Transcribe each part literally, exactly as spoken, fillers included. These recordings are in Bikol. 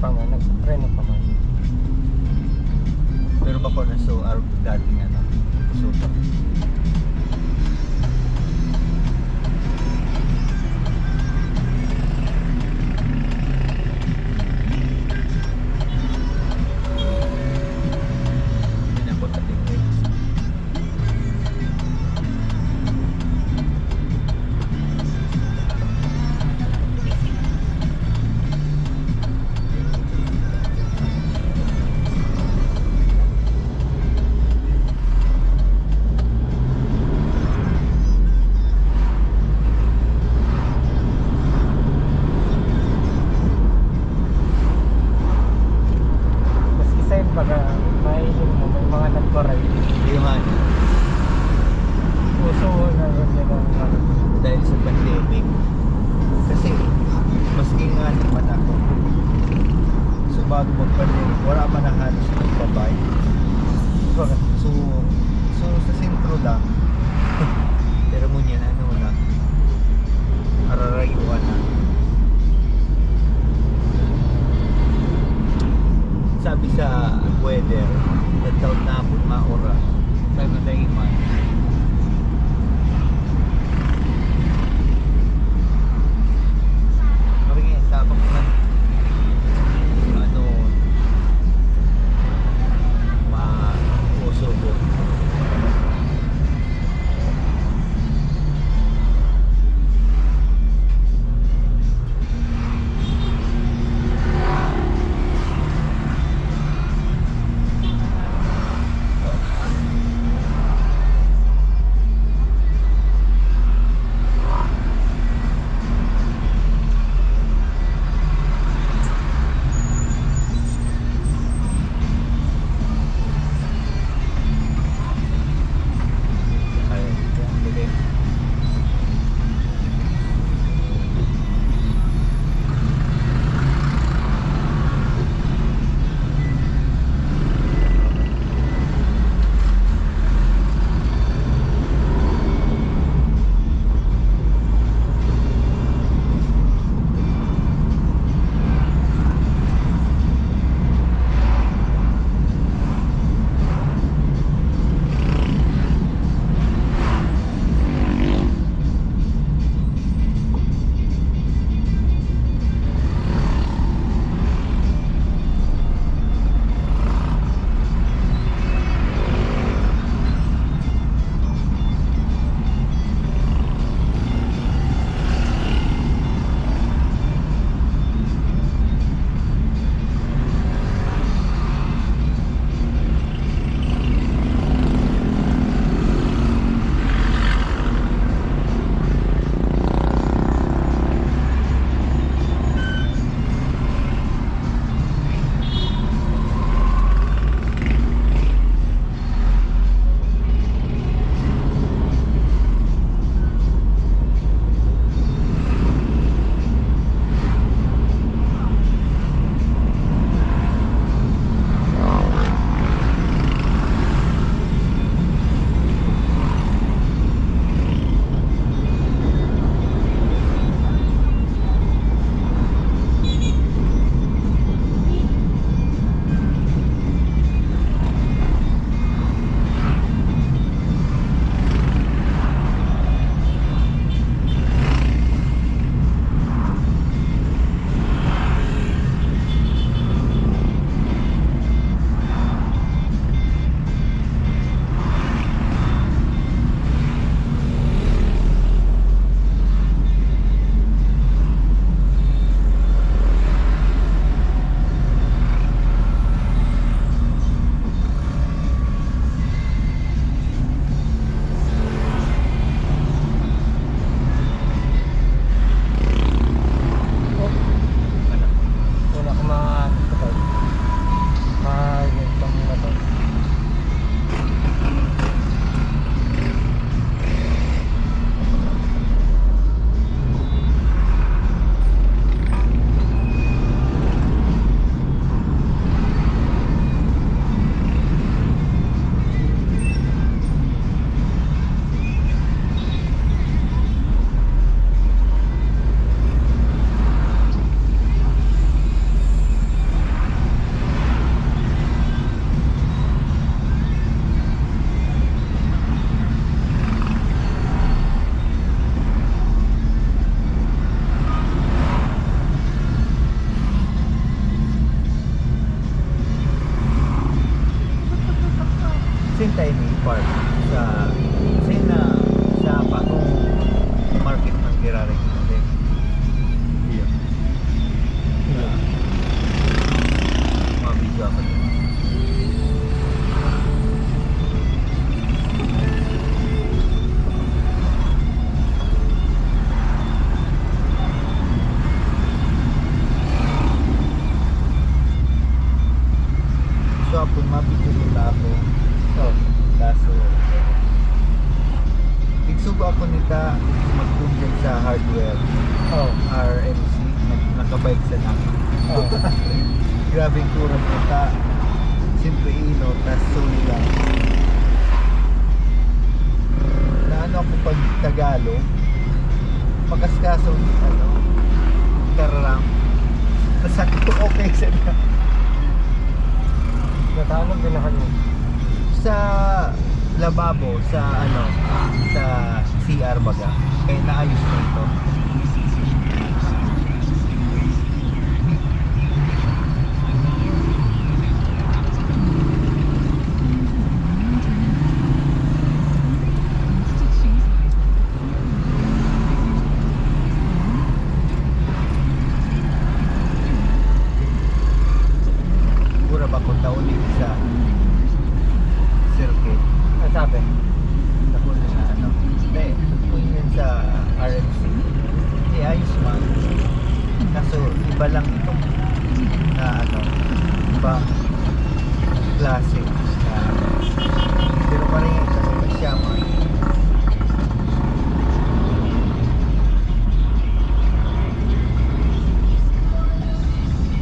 Pa nga, nagpreno pa man. Pero bako na so, arog dating ano, puso pa. Pinabot natin, eh. Sa hardware, Oh. R M C, nag-, nakabike sana. Oh. Grabe yung kurang punta. Siyempre, ino, tas suli lang. Na ano ako pag Tagalog, makaskaso, ano, kararam. Masakit ko, okay sana. Natanog din ako niya. Sa lababo, sa ano, sa C R baga. Kaya naayos na ito. Mura ba kung taon ni sa circuit? Ang sabi? Ako na sa ano. Hindi, kung yun sa R M C. Hindi, ayos man. Kaso, iba lang itong na ano, ibang klase na ano. Pero pareho sa siya, man.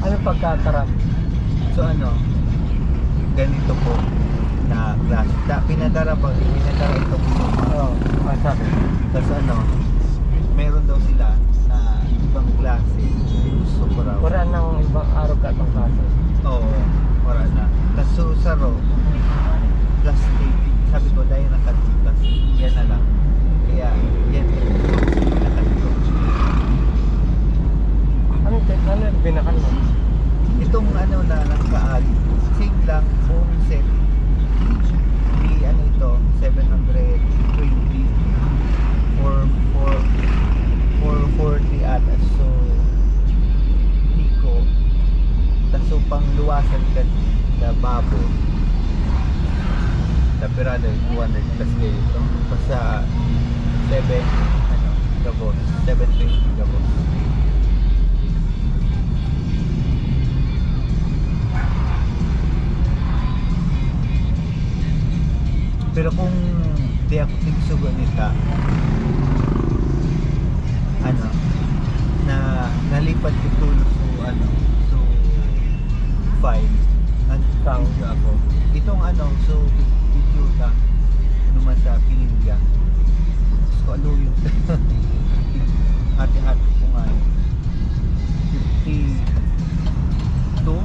Ano pagkakaram? So ano, ganito po na klase. Da, pinadara pa, pinadara ito po. Oo, ang sabi. Tapos ano, meron daw sila na ibang klase. Gusto ko raw. Wala nang ibang araw ka itong klase. Oo, wala na. Tapos so, saro, plastic. Sabi ko, dahil nakatipas, yan na lang. Kaya, yan. Nakatipas. Ano, ano yung binakan mo? Itong ano na nakaag, same lang, buong set. Di ano ito, seven hundred twenty. Four, four, four forty ata. So, di ko. Taso pang luwasan ka sa babo. Sa pirado, two hundred plus kayo ito. Basta seven, ano, gabos. Seven twenty gabos. Pero kung di ako tigsugo nita, ano, na nalipat ko tulo so, ano, so five, nag-video ako. Itong ano, so video ta, naman sa Pinilya. Diyos ko, ano yun? Hati-hati ko nga yun. Fifty-two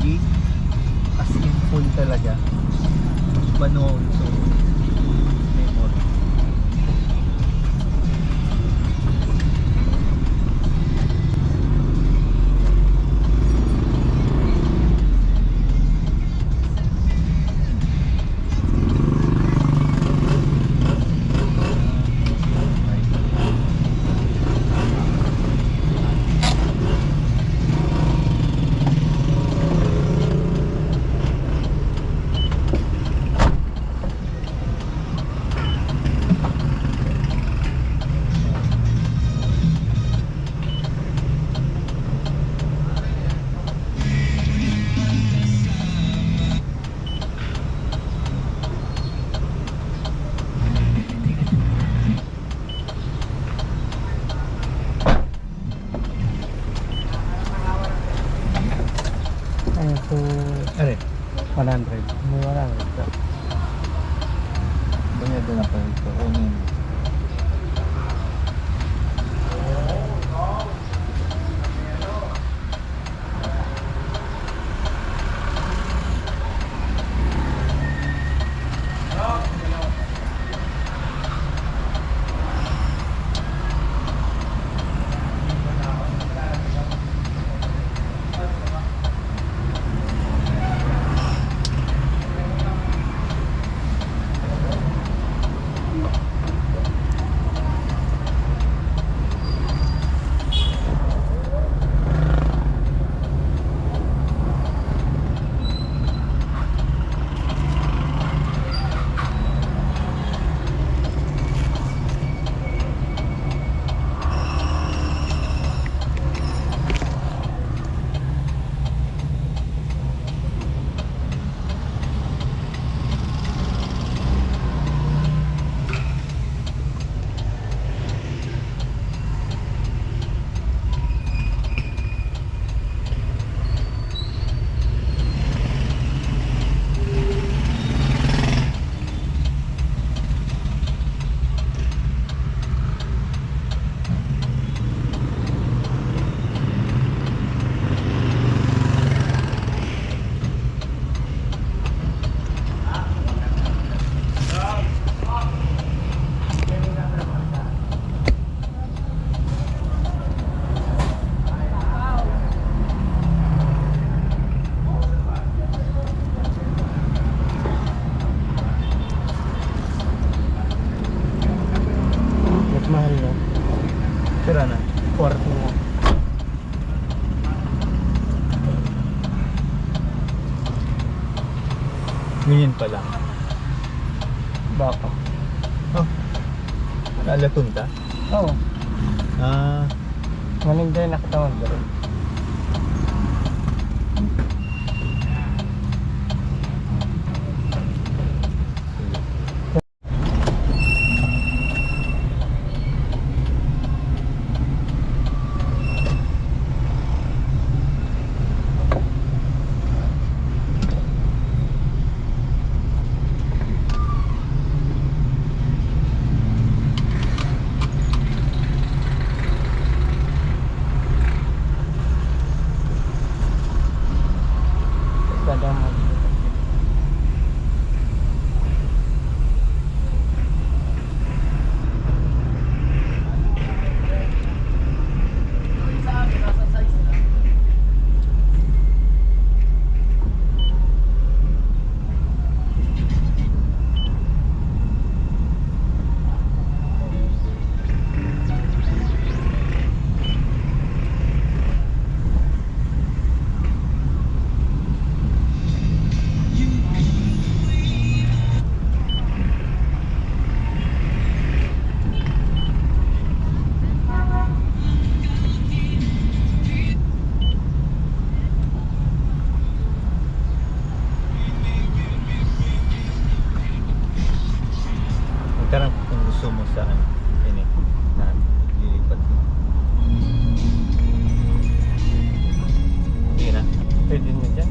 gig, as in full talaga. Panoorin, so, memory. Ayan, so, Are. One hundred. May one hundred ka. Bayad na pa ito. Kunin. Pira na? Kwarto na. Ganyan pala. Baka. Oh. Nalaton ta? Oo. Ah. Maning day nakatawan ko rin. Magtarang kung gusto mo sa ano, ini, na lilipat. Sige na. Pwede mo dyan.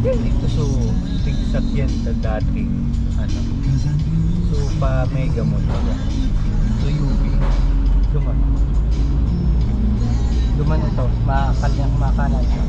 Yan ito, so, tigsakyan sa dating, ano. So, pa Mega Mall, baga. So, U B. Duman. Duman ito, makakal-, makanan siya.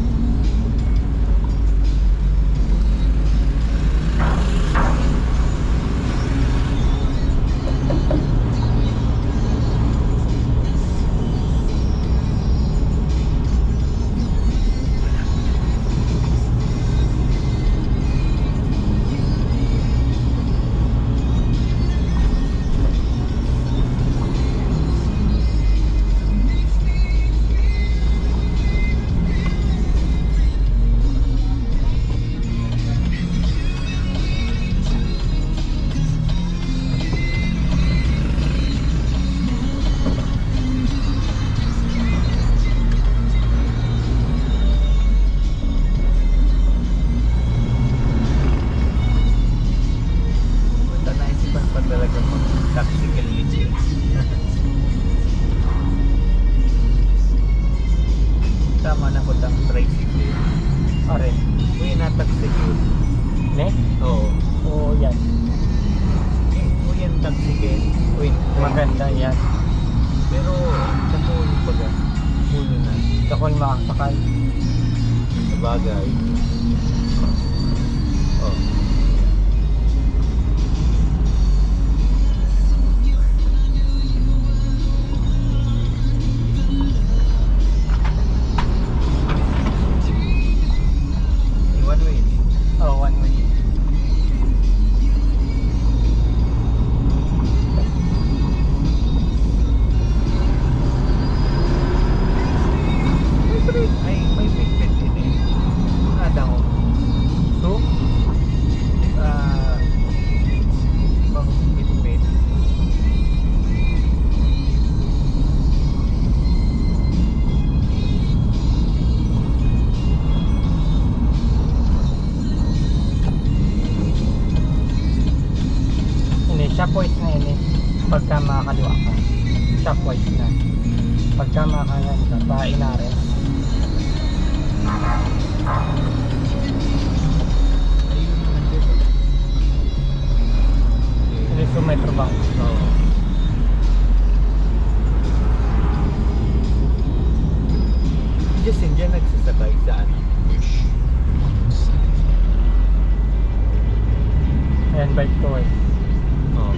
Puta, naisipan pa talaga mag-taxi ka, legit. Tama na ko tang tricycle. Are. Uy, na taxi yun. Ne? Oo. Oo, yan. Eh, uy, yan taxi ka. Uy, maganda yan. Pero, sa puno baga. Puno na. Sa kung makasakay. Sabagay. Oh. One way. Oh, one way. May break, ay, may break din eh. Mga daw. So, ah, pang bitbit. Ini, shopwise na ini. Pagka makakaliwa ka, shopwise na. Pagka makanan ka, pa Henares. Ini sa Metrobank. Oo. Diyan, diyan nagsasakay sa ano? Ayan, bike to eh. Oo.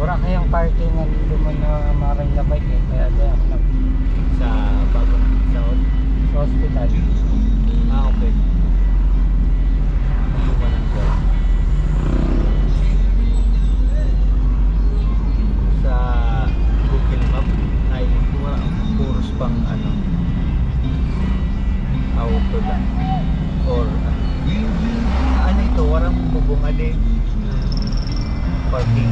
Wala kayang parkingan duman na maray na bike eh. Kaya di ako nag- Sa bago, sa hos-, sa hospital. Ah, okay. Kung adi, parking.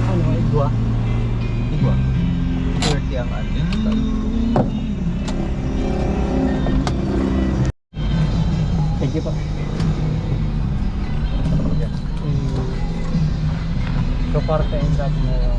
Ano, igwa? Igwa. Thirty ang ano. Thank you po. Yeah. Mm. So far, pa-end up na yun.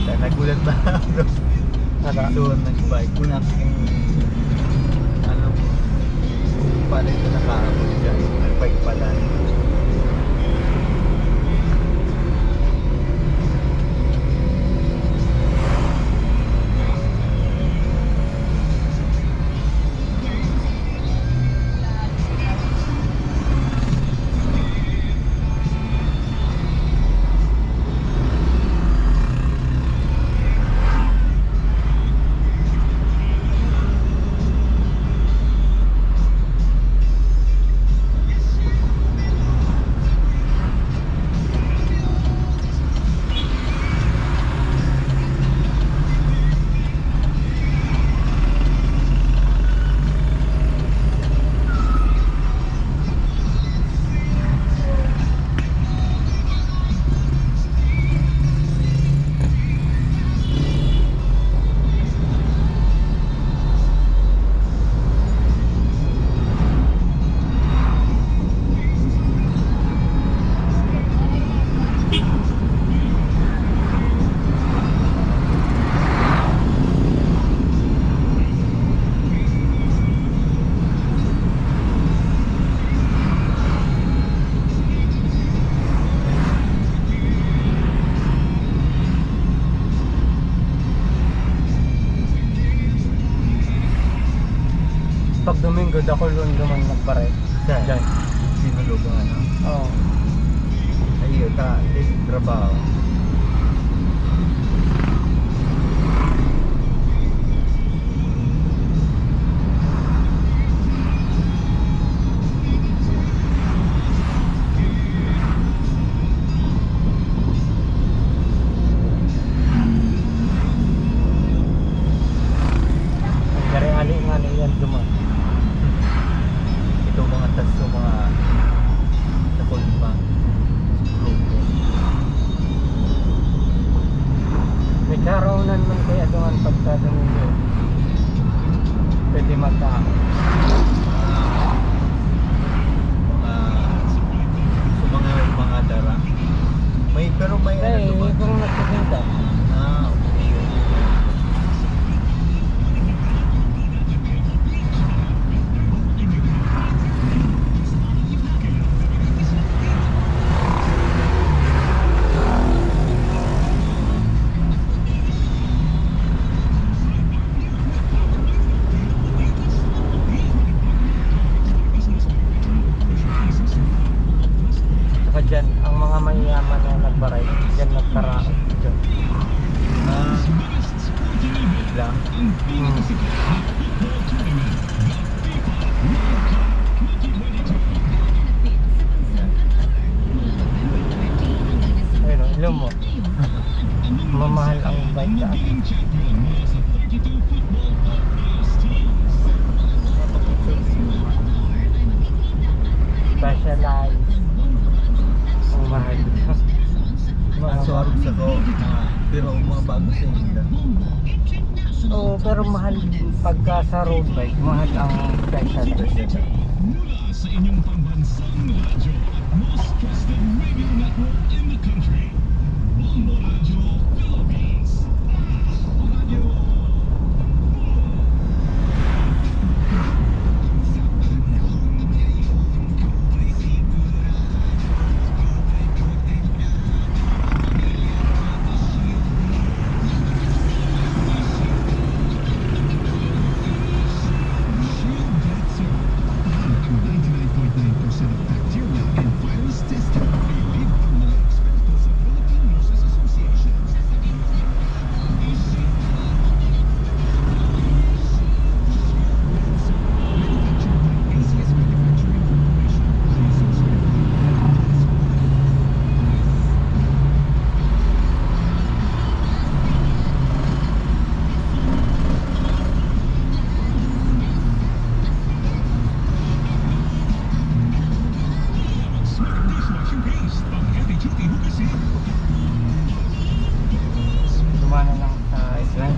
Kaya nagulat na ako. Naka- So, nag-bike ko na yung, ano, pala ito nakaabot dyan. Nag-bike pala. Pag Domingo, dakul duman nagpare. Sa Diyan. Sinulog ang ano? Oo. Ay, yun, ta, di, trabaho. Gari ali nga na iyan duman. Ito mga tas, so mga takol pa. Grupo. Nan man kaya dungan pagka Domingo, pwede magkaon. Ah, mga, sa mga, mga dara. May, pero may ano Ay, naman. Kung nagtitinda. Ah, okay. Saka dyan, ang mga mayayaman na nagbaray, dyan nagkaraot. Dyan. Ah, lang. Hmm. Ayun, oh, ilong mo. Mamahal ang bike sa akin. Specialized. Ang mahal. Ang suwarog sa ko, ah, pero ang mga bago sa inyo. Oo, pero mahal pagka sa road bike, mahal ang specialized. Sa inyong pambansang radyo at most trusted radio network in the country. Bombo Radyo Philippines. Ah, Radyo Bombo! Dumana lang sa island.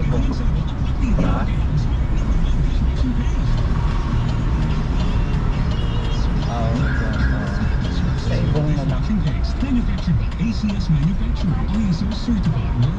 Ibong. Ha? Ah, sa ibong na lang. Manufactured by A C S Manufacturing, I S O certified.